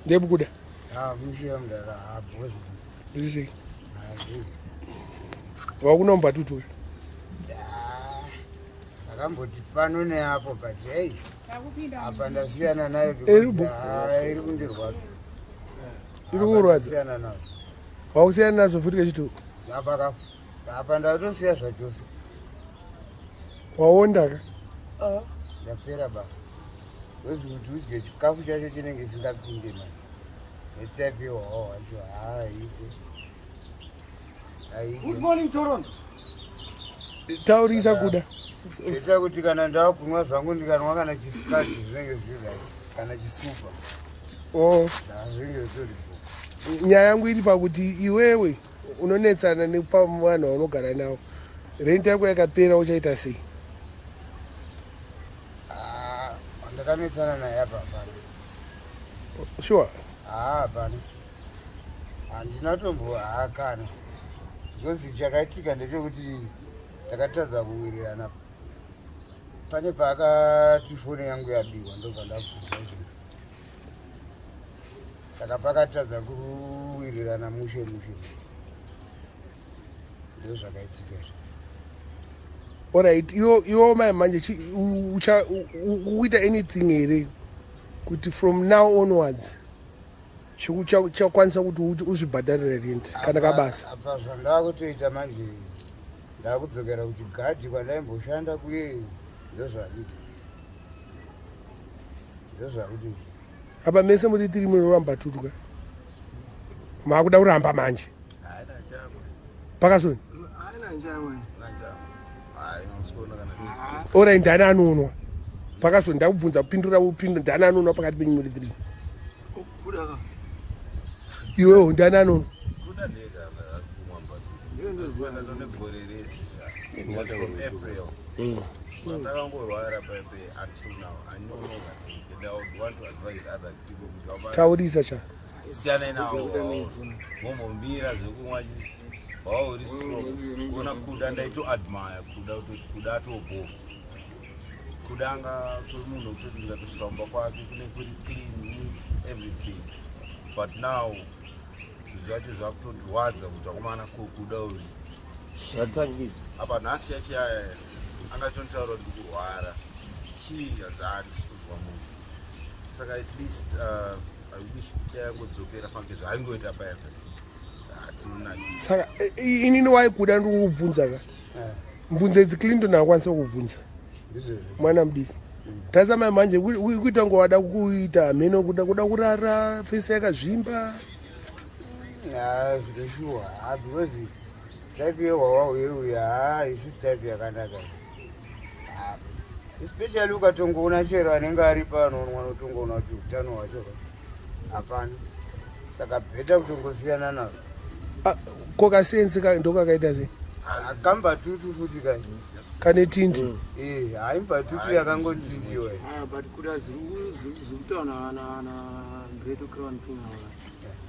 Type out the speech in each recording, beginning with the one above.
Ndekuda. Ah, mushe mdara, ah, boss. Ndiri Wakunomba tutu. Ndakamboti pano neapo but hey. Apa ndasiyana nayo because ah, iri kundirwadza. Iri kurwadza. Siyana nayo. Wakusiyana nazo futi kechitu. Apa ka. Apa ndatosiya zvachose. Waonda ka? Ah, ndapera basa. Wezi kuti udye chikafu chacho chinenge chisingapinde manje. Netype yewawa wacho haaite. Good morning Toron. Taurisa kuda. Ita kuti kana ndakunwa zvangu ndikanwa kana chisikati zvinenge zviri right kana chisupa. Oh. Zvinenge zvitori. Nyaya yangu iri pakuti iwewe unonetsana nepavanhu vaunogara navo. Rent yako yakapera uchaita sei? Ah, ndakanetsana naye apa hapana. Sure. Ah, hapana. Handina tombohakana. Because chakaitika ndechekuti takatadza kuwirirana. Pane paakati foni yangu yabiwa ndobva ndabvunza izvozvo. Saka pakatadza kuwirirana mushe mushe. Ndozvakaitika izvo. Alright, iwo iwo mai manje ucha ukuita anything here kuti from now onwards chakwanisa kuti uzvibhadharire rent kana kabasa? Apa zvandakutoita manje ndakudzokera kuchigadhi kwandaimboshanda kuye ndozvakuita. Ndozvakutoita. Apa mese muri tiri munoramba tutuka. Makuda kuramba manje. Pakasoni. Ora ndani anonwa. Pakasoni ndakubvunza kupindura upindu ndani anonwa pakati penyu muri tiri. Iwewo ndani anonwa. Taurisa cha. Siyanai nawo mombombira zvekumwa chi wauri strong kuona kuda ndaito admire kuda kutoti kuda atobho kuda anga tori munhu wekutoti ndikatosvika kumba kwake kune kuri clean neat everything but now zvinhu zvacho zvakutondirwadza kuti akomana ko kuda uri apa nhasi chachiaya angatonitaura kuti ndikurwara chii hanzi handisi kunzwa mushe saka at least I wish dai angodzokera fanike zvaaingoita paya paya. Saka inini waikuda ndiri kukubvunza ka mbunzo idzi Clinton akwanisa kukubvunza mwana mudiki tarisa mai manje kuita ngo wada kuita hameno kuda kuda kurara fesi yakazvimba. Zvinoshuwa because type yehwawa uye haa isi type yakanaka especially ukatongoona chero anenge ari pano unotongoona kuti utano hwacho hapana saka better kutongosiyana nazvo. Ko kasensi ndokakaita sei? Kambatutu futi kai kane tindi. Eh, hayi mbatutu yakangotindiwa. But kuda zvikutaura na Great Crown King ava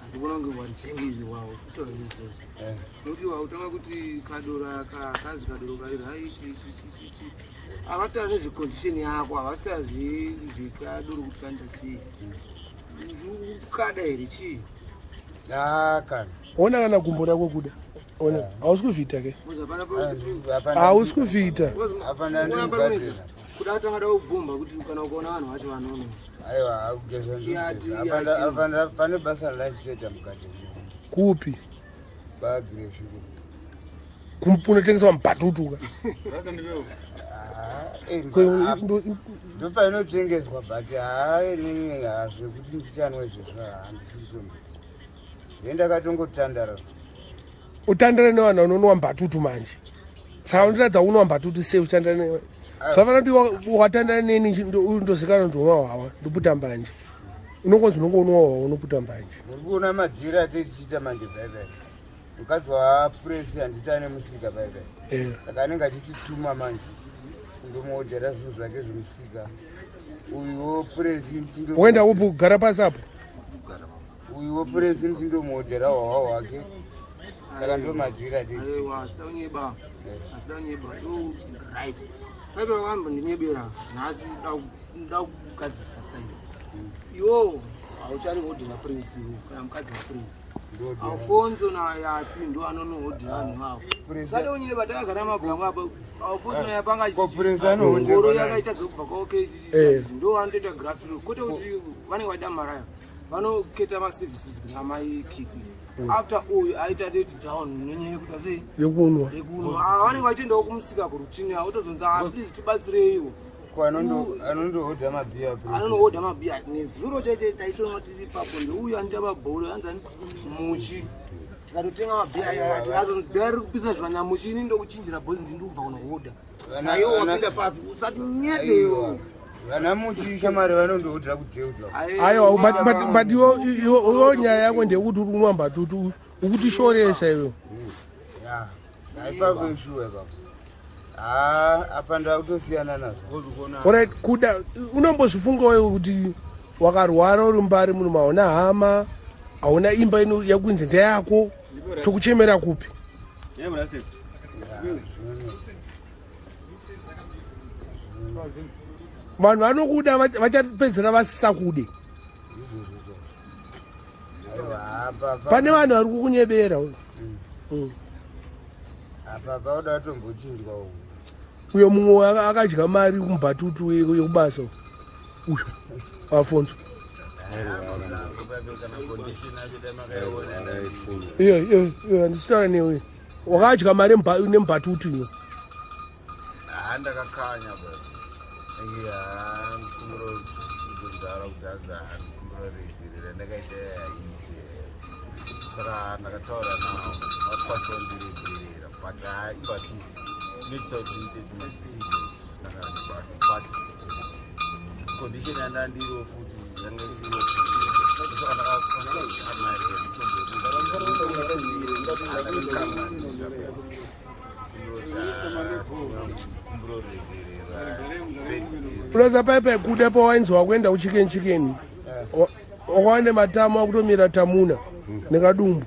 handikuona kunge wanjengizi wavo usitaura nezvizvozvo nokuti wautanga kuti kadoro aka kazi kadoro kari right chichichichi havataura nezvecondition yako havasitaura zvekadoro kuti kanoita sei ukada here chii? Kana ona kana gumbo rako kuda ona hausi kuzviita ke hausi kuzviita kuda atanga da kubhomba kuti kana ukaona vanhu vacho vanono. Aiwa, akugeza pane basa rachitoita mukati. Kupi? Bagireshuku. Unotengeswa mubhatutuka. Ndopainotengeswa but haa inini zvekuti ndichanwe zvezvo handisi kutombisa nde ndakatongotandara. Utandare nevanhu vanonwa mbatutu manje saka unoratidza unwa mbatutu sei uchitandara ne zvafanira kuti wakatandara neni ndozikanwa kuti unwa hwawa ndoputa mbanje unongonzi unongonwa hwawa unoputa mbanje. Muri kuona madhiri atei tichiita manje bhaibhai mukadzi wapuresi handiti ane musika bhaibhai saka anenge achitituma manje kundomuodhera zvinhu zvake zvemusika uyuwo puresi. Woenda upi kugara pasi apo? Uyuwo puresi ndindomuodhera hwawa hwake saka ndo madhiri atei. Aiwa, asida kunyeba, asida kunyeba yo right paipe vakambondinyebera nhasi da kugadzirisa saizi. Iwo hauchari hodhera prince kana mukadzi waprince. Alfonso naYapi ndo anonohodhera vanhu avo. Sade unyeba takagara mabwangu apa Alfonso naYapi anga ngoro yakaita dzokubva kwaOKCC eh. ndo anotoita graft kwete kuti vanenge vaida mari ayo vanoketa maservices kuna mai Kiki. Mm. After uyu aita let down nenyaya yekuita sei yekunwa yekunwa ah, vanenge vachitoendawo kumusika kurutini otozonzi ah, please tibatsireiwo anondohodha mabhiya anondohodha mabhiya nezuro chaiche taitonwa tiri ipapo ndeuyu anoita mabhoro anzi ani muchi tikatotenga mabhiya aya tikazonzi bhiya riri kupisa zvivanyamuchi ini ndokuchinjira bhozi ndini ndikubva kunohodha saiwo wapinda papi usati nyedewo vana muchi shamari vanondohodha kudeudwa aiwa but iwo nyaya yako ndeyekuti uri kunwa mbatutu ukutishoresa iwe ipapo ishuwa ipapo Ah, apa ndakutosiyana nazvo. Alright, kuda unombozvifunga wewe kuti wakarwara uri mbari munhu maona hama hauna imba ino yakunzi ndeyako tokuchemera kupi? Vanhu vanokuda vachapedzera vasisakude. Pane vanhu vari kukunyebera. Mm. Apa pauda kutombochinjwa uyu. Uyo mumwe akadya mari kumubhatutu yekubasa uyo Alfonso. Iyo iyo iyo handisitaura newe. Wakadya mari nemubhatutu iyo. Haa ndakakanya bro. Yeah, ndikumbira kuzogara kuti hanzi haa ndikumbira regerera ndakaita yaite. Saka ndakataura navo vakwanisa kundiregerera but haa ibati inoitisa kuti ndiite decisions zvisina kana nebasa but condition yandandiriwo futi yanga isiriwo saka ndakakwanisa kuti ndakakanganisa unoza pai pai kuda pawainzi wakuenda kuchicken chicken wakawane matama wakutomira tamuna nekadumbu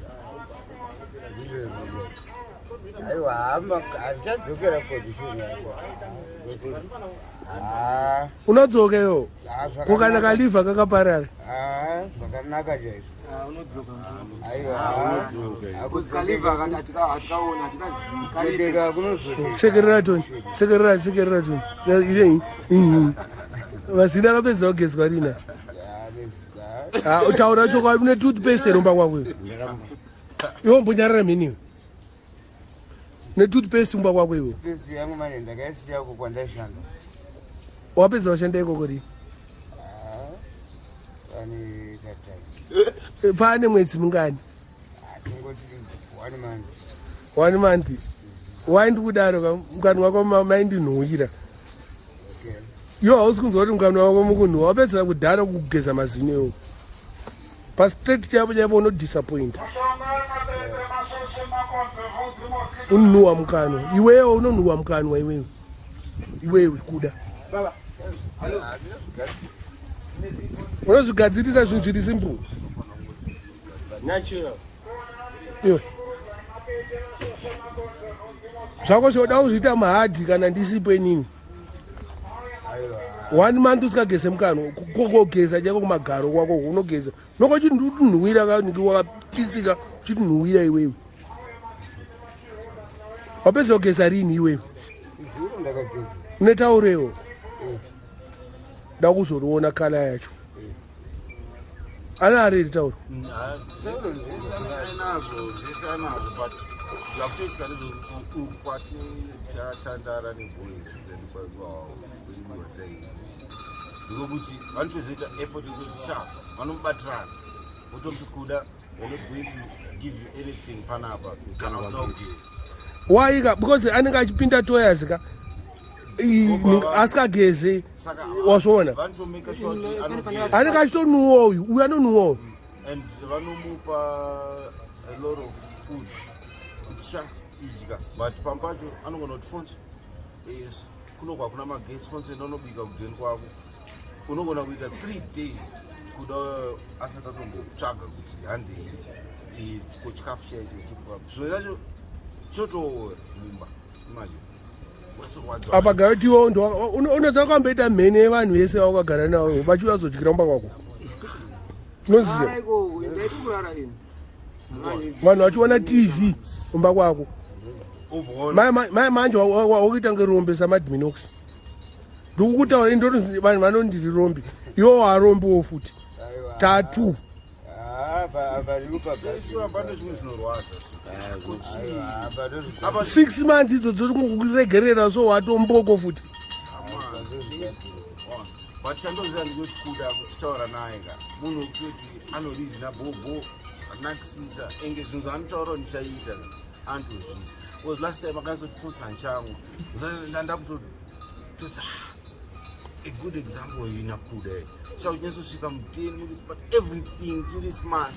aiwa hama hatichadzokera condition yako unodzoka iwo ko kana kalivha kakaparara zvakanaka chaizvo sekerera toni sekerera sekerera toni irei vasina akapedza kugezwa rina taura chokwadi une toothpaste here umba kwako iwe mbonyarara mhiniwe netoothpaste kumba kwako iwe Toothpaste yangu manje ndakaisiya uko kwandaishanda. Wapedza washanda ikoko rii? Ah, pane katai. Eh, pane mwedzi mingani? Ah, tingoti one month. One month. Why ndikudaro ka mukani wako maindinhuwira. Okay. Iwe hausi kunzwa kuti mukani wako mukunhuwa wapedzera kudhara kugeza mazino iwo. Pastraight chaipo chaipo unodisappointa. Unonhuwa mukanwa. Iwewe unonhuwa mukanwa iwewe. Iwewe kuda. Unozvigadzirisa zvinhu zviri simple. Natural. Iwe. Zvako zvoda kuzviita mahadhi kana ndisipo inini. One month usikageze mukanwa kokogeza chako kumagaro kwako unogeza noko uchinhuwira kaniki wakapisika uchitinhuwira iwewe wapedza kugeza rini iwewe une taurewo da kuzoriona kala yacho ana ariri tauro Anazvo zvese anazvo but zvakutoitika ndezvekuti uku kwatichatandara neboys kuibiwa ndikokuti vanotozoita effort yekuti sha vanomubatirana votomuti kuda we're not going to give you anything panapa kana usina kugeza why ka because anenge achipinda toyas ka asikageze wazviona vanotomeka sure kuti anogeza anenge achitonuwa uyu uyu anonuwa uyu and vanomupa a lot of food kuti sha idya but pamwe pacho anogona kuti fonso yes kuno kwakuna magetsi fonso enda unobika kudheni kwako unogona kuita 3 days kuda asati atombotsvaga kuti handei ko chikafu chaicho chiri papi zvimwe zvacho chinotoora mumba imagine. Apa gautiwo unoziva kwamboita mhene yevanhu vese vawakagara navo vachiuya kuzodyira mumba kwako. Unoziva vanhu vachiona TV kumba kwako. Mai manje wakuita ngerombe samadminox. Ndikukutaura indoti vanhu vanondiri rombe. Iwo warombewo futi. Tatu. Six months idzo dziri kuregerera so watomboko futi. But chandoziva ndekuti kuda kuchitaura naye ka munhu wekutoti anorizina bhobho zvakanakisisa enge zvinhu zvaanotaura ndichaita anotozviita because last time akanyatsotifutsa handichangwa ndakutoti ah, a good example ina kuda chakunyatsosvika muteni but everything chiri smart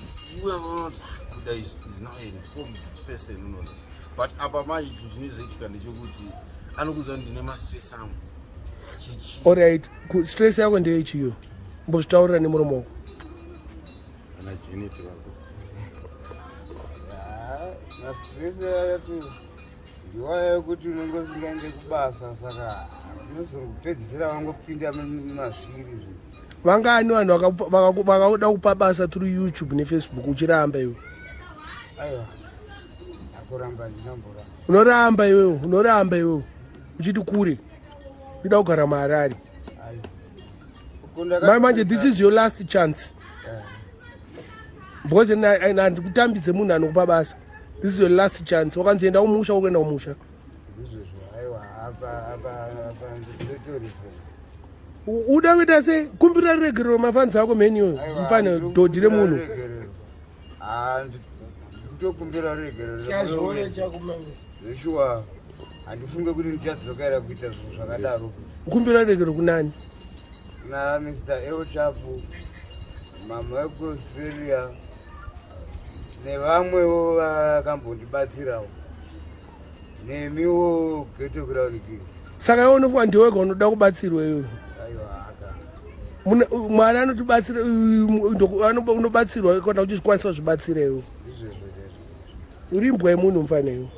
ah, kuda is now a reformed person unoona but apa manje chinhu chinozoitika ndechekuti anokuziva ndine mastress angu. Alright, stress yako ndeyechiyo mbozvitaurira nemuromo wako. Ana Janet vako. Mastress yacho ndiwaya yekuti unenge usingaende kubasa saka unozongopedzisira wangopinda mumazviri zve. Vangani vanhu vakakuda kupa basa through YouTube neFacebook uchiramba iwe? Aiwa, akuramba ndinomboramba. Unoramba iwewe, unoramba iwewe uchiti kure uida kugara muHarare. Mai manje this is your last chance because handikutambidze munhu anokupa basa. This is your last chance. Wakanzi enda kumusha ukuenda kumusha. Uda kuita sei? Kumbira ruregerero mafanzi ako mheni iyoyo. Mfana dhodhi remunhu. Ndokumbira ruregerero. Zveshuwa handifunge kuti ndichadzokera kuita zvinhu zvakadaro. Kumbira ruregerero kunani? Na Mr. El Chapo, mama vekuAustralia nevamwewo vakambondibatsirawo. Nemiwo Ghetto Crown King. Saka iwe unofunga ndiwe wega unoda kubatsirwa iwe? Aiwa aka. Mwari anotibatsira, unobatsirwa kana uchizvikwanisa kuzvibatsira iwe. Uri imbwa yemunhu mfana iwe.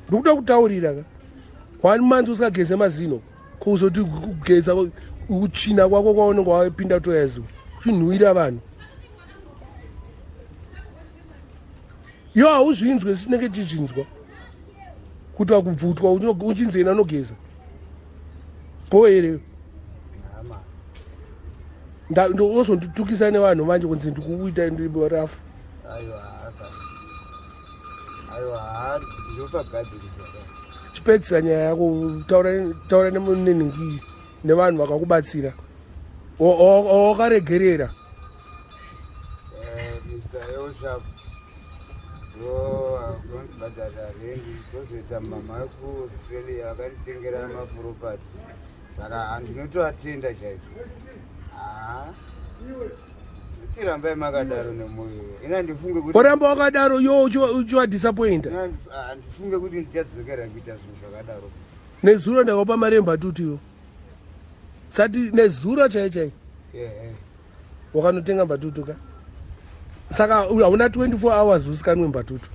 Ndikuda kutaurira ka. 1 month usingageze mazino. Kuzoti kugeza utsvina kwako kwaunenge wapinda toyazo. Uchinhuwira vanhu. Yo hauzvinzwe sinenge tichizvinzwa. Kuti wakubvutwa uchinzi ena unogeza. Bho here? Wozonditukisa nevanhu manje kunzi ndikuita ndiri rafu. Aiwa aiwa ndopagadzirisa. Chipedzisa nyaya yako, taura nenhingi nevanhu vakakubatsira. Wakaregerera. Mr. Elshap ndobhadhara rendi kozoita mama vekuAustralia vakanditengera mapropati saka ndinotoatenda chaizvo. Tirambai makadaro nemwoyo. Ina ndifunge kuti oramba wakadaro yo uchiwadisappointa. Handifunge kuti ndichadzokera kuita zvinhu zvakadaro. Nezuro ndakaupa mari yembatutu iwo. Sati nezuro chai chai. Wakanotenga mbatutu ka? Saka hauna 24 hours usikanwe mbatutu.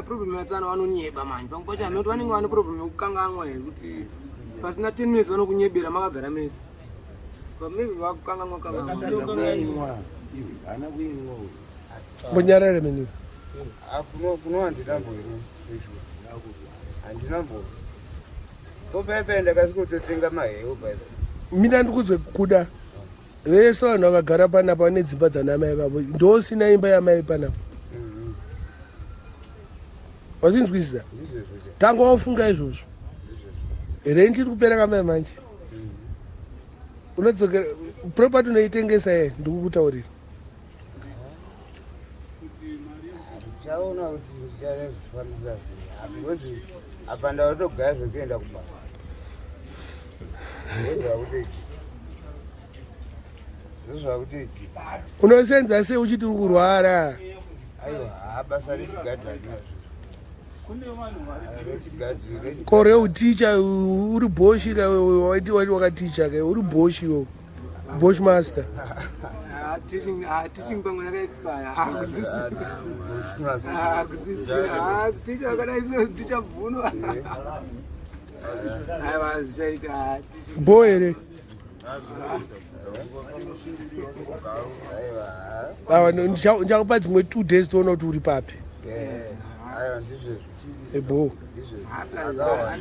Problem yatsana vanonyeba manje. Pamwe pacho anoti vanenge vane problem yekukanganwa here kuti pasina 10 minutes vanokunyebera makagara mese. But maybe vakukanganwa kanganwa. Mbonyarare menu. Kuno handina mboino. Handina mboino. Ko paipai ndakasvika kutotenga maheu paipai. Mina ndikuzwe kuda. Vese vanhu vakagara panapa vane dzimba dzanamai vavo. Ndosina imba yamai panapa. Wazinzwisisa? Tanga wafunga izvozvo. Rent iri kupera kamai manje. Unodzokera property unoitengesa here ndikukutaurira. Ndichaona kuti ndichazvifambisa sei. Because apa ndautogaya zvekuenda kubasa. Ndozvakutoitika. Unosenza sei uchiti uri kurwara? Aiwa, basa rechigadhi harina zvinhu. Kore uticha uri boshi ka waiti waiti wakaticha ka uri boshi yo. Bosh master. Ah, teaching, ah, teaching pamwe yakaexpire. Ah, kusisi. Ah, kusisi. Ah, teacher wakadai so teacher bvuno. Aiwa zvichaita ah, teaching. Bho here? Aiwa, ndichakupa dzimwe 2 days toona kuti uri papi. Aiwa, ndizvezvo. Ebho. Ndizvezvo. Ah, plus, ah,